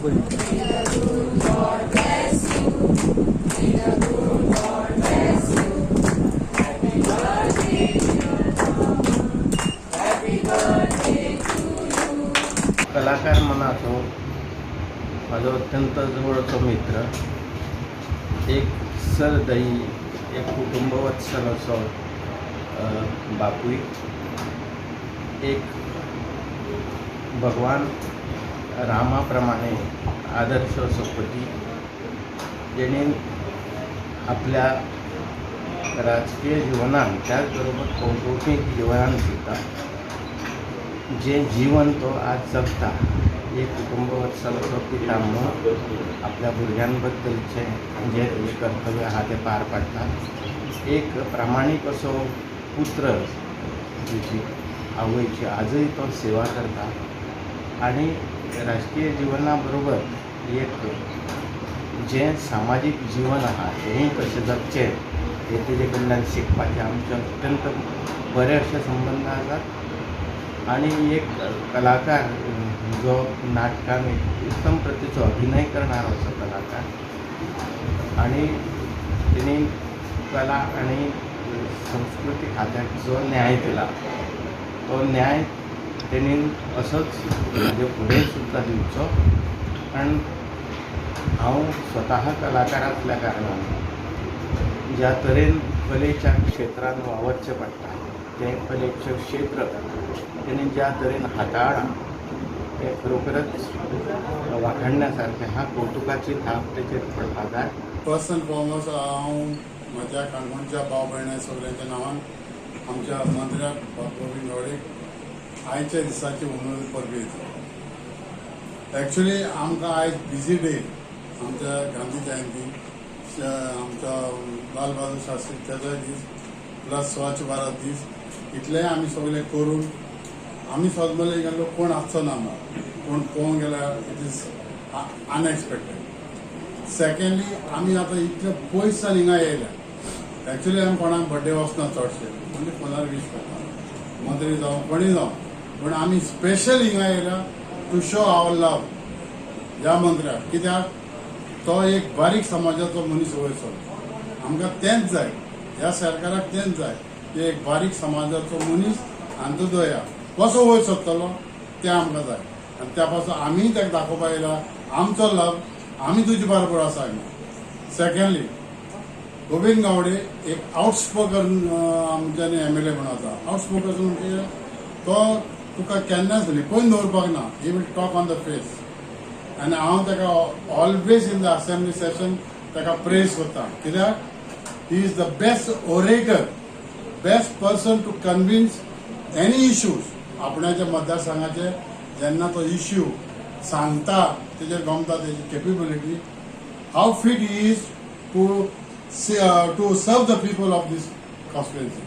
पळय. कलाकार मनाचो म्हाजो अत्यंत जवळचो मित्र, एक सरदयी, एक कुटुंबवत्सल असो बापूय, एक भगवान रामा प्रमाणे आदर्श असो पती, जेणे आपल्या राजकीय जिवनान त्याच बरोबर कौटुंबीक जिवनान सुद्दां जें जीवन तो आज जगता, एक कुटुंबवत्सल असो पिता म्हणून आपल्या भुरग्यांबद्दलचें जें तेजें कर्तव्य आहा तें पार पाडटा. एक प्रामाणीक असो पुत्र तेजी आवयची आजूय तो सेवा करता आनी राजकीय जिवना बरोबर एक जें सामाजीक जीवन आहा तेंय कशें जगचें हें तेजे कडल्यान शिकपाचें आमचे अत्यंत बरे अशे संबंद आसात. आनी एक कलाकार जो नाटकान एक उत्तम प्रतीचो अभिनय करणारो असो कलाकार आनी तेणी कला आनी संस्कृती खात्याक जो न्याय दिला तो न्याय तेणी असोच म्हाजे फुडें सुद्दां दिवचो, कारण हांव स्वता कलाकार आसल्या कारणान ज्या तरेन कलेच्या क्षेत्रान वावरचें पडटा तें कलेचें क्षेत्र तेणी ज्या तरेन हाताळ्ळां तें खरोखरच वाखाणण्या सारकें आहा. कौतुकाची थाप तेचेर पडपा जाय. फर्स्ट अँड फॉरमोस्ट, हांव म्हज्या काणकोणच्या भाव भयणां सगळ्यांच्या नांवान आमच्या मंत्र्याक गोविंद गावडेक आयच्या दिसाची उमेद परबी दिता. एक्चुली आमकां आयज बिजी डे. आमच्या गांधी जयंती, आमच्या लाल बहादूर शास्त्री तेजोय दीस, प्लस स्वच्छ भारत दीस. इतलें आमी सगळें करून आमी सोदमले गेल्लो कोण आसचो ना हांगा. पूण पळोवंक गेल्यार it is unexpected. Secondly, आमी आतां इतले पयस हिंगा येयल्या. एक्चुली आमी कोणाक बड्डे वचना चडशे, ओन्ली फोनार वीश करता, मंत्री जावं कोणी जावं. पूण आमी स्पेशल हिंगा येयल्या टू शो our लव ह्या मंत्र्याक, कित्याक तो एक बारीक समाजाचो मनीस वयर सरलो. आमकां तेंच जाय, ह्या सरकाराक तेंच जाय की एक बारीक समाजाचो मनीस अंत्योदया कसो वयर सरतलो तें आमकां जाय. आनी त्या पासून आमीय ताका दाखोवपा येयला आमचो लव, आमी तुजे बरोबर आसा. सेकंडली, गोविंद गावडे एक आउटस्पोकन आमच्यानी एमएलए म्हणून आसा. आउटस्पोकन म्हणजे तो तुका केन्नाच लिपोवन दवरपाक ना. He will talk on the face. आनी हांव ताका always in the assembly session ताका प्रेज करता, कित्याक he is the best orator, best person to convince any issues. आपणाच्या मतदारसंघाचे जेन्ना तो इश्यू सांगता, तेजेर गमता तेजी capability, how fit he is to serve the people of this constituency.